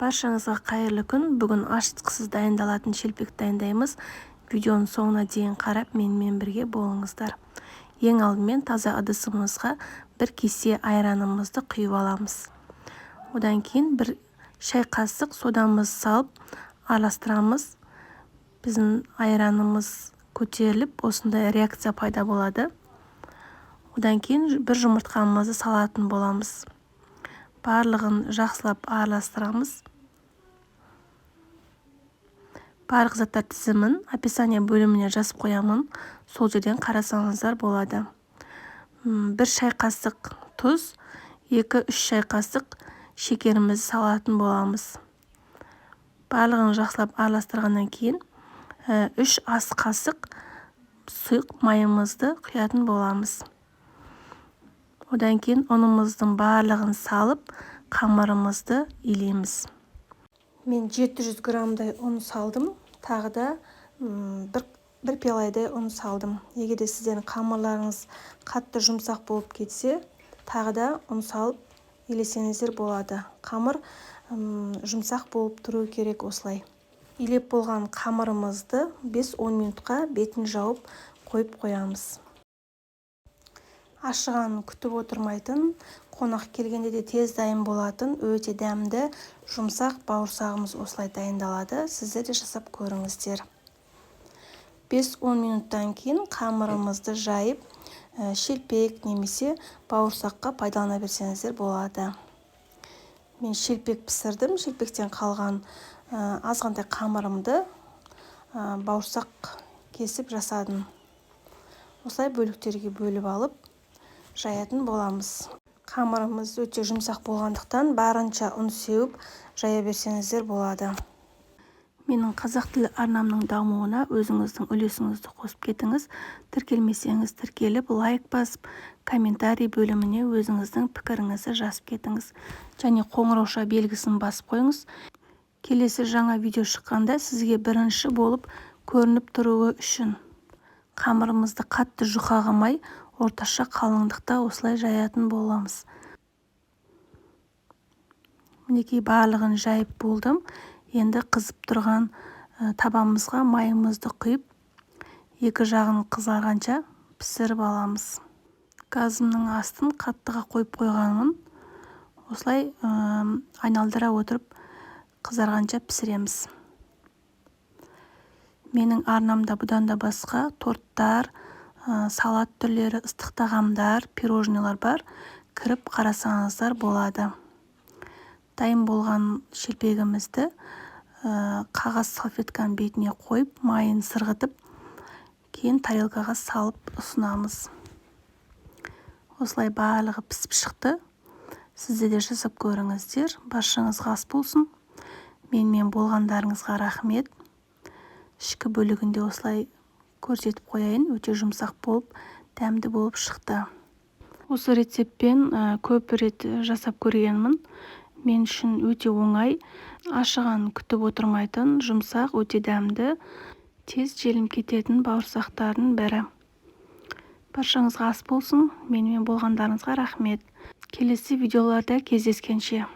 Баршаңызға қайырлы күн! Бүгін ашытқысыз дайындалатын шелпек дайындаймыз. Видеоның соңына дейін қарап, менімен бірге болыңыздар. Ең алдымен таза ыдысымызға бір кесе айранымызды құйып аламыз. Одан кейін бір шай қасық содамызды салып араластырамыз. Біздің айранымыз көтеріліп, осындай реакция пайда болады. Одан кейін бір жұмыртқамызды салатын боламыз. Барлығын жақсылап араластырамыз. Барлық заттар тізімін описание бөліміне жазып қоямын, сол жерден қарасаңыздар болады. 1 шай қасық тұз, 2-3 шай қасық шекерімізді салатын боламыз. Барлығын жақсылап араластырғаннан кейін 3 ас қасық сұйық майымызды құятын боламыз. Одан кейін ұнымыздың барлығын салып, қамырымызды илейміз. Мен 700 граммдай ұн салдым, тағы да бір пиаладай ұн салдым. Егер де сіздердің қамырларыңыз қатты жұмсақ болып кетсе, тағы да ұн салып илесеңіздер болады. Қамыр жұмсақ болып тұру керек осылай. Илеп болған қамырымызды 5-10 минутқа бетін жауып қойып қоямыз. Ашығанын күтіп отырмайтын, қонақ келгенде де тез дайын болатын, өте дәмді, жұмсақ бауырсағымыз осылай дайындалады. Сіздер де жасап көріңіздер. 5-10 минуттан кейін қамырымызды жайып, шелпек немесе бауырсаққа пайдалана берсеңіздер болады. Мен шелпек пісірдім. Шелпектен қалған азғантай қамырымды бауырсақ кесіп жасадым. Осылай бөліктерге бөліп алып жаятын боламыз. Қамырымыз өте жұмсақ болғандықтан, барынша ұн сеуіп жая берсеңіздер болады. Менің қазақ тілі арнамның дамуына өзіңіздің үлесіңізді қосып кетіңіз. Тіркелмесеңіз, тіркеліп, лайк басып, комментарий бөліміне өзіңіздің пікіріңізді жазып кетіңіз және қоңырауша белгісін басып қойыңыз. Келесі жаңа видео шыққанда сізге бірінші болып көрініп тұруы үшін. Қамырымызды қатты жұқа қылмай, орташа қалыңдықта осылай жаятын боламыз. Мінекей, барлығын жайып болдым. Енді қызып тұрған табамызға майымызды құйып, екі жағын қызарғанша пісіріп аламыз. Газымның астын қаттыға қойып қойғанмын. Осылай айналдыра отырып, қызарғанша пісіреміз. Менің арнамда бұдан да басқа торттар, салат түрлері, ыстық тағамдар, пирожныйлар бар, кіріп қарасаңыздар болады. Дайын болған шелпегімізді қағаз салфетканың бетіне қойып, майын сырғытып, кейін тарелкаға салып ұсынамыз. Осылай барлығы пісіп шықты. Сіздер де жасап көріңіздер. Баршаңызға ас болсын! Менімен болғандарыңызға рахмет. Ішкі бөлігінде осылай көрсетіп қояйын, өте жұмсақ болып, дәмді болып шықты. Осы рецептпен көп рет жасап көргенмін. Мен үшін өте оңай, ашығанын күтіп отырмайтын, жұмсақ, өте дәмді, тез желім кететін бауырсақтардың бірі. Баршаңызға ас болсын! Менімен болғандарыңызға рахмет. Келесі видеоларда кездескенше!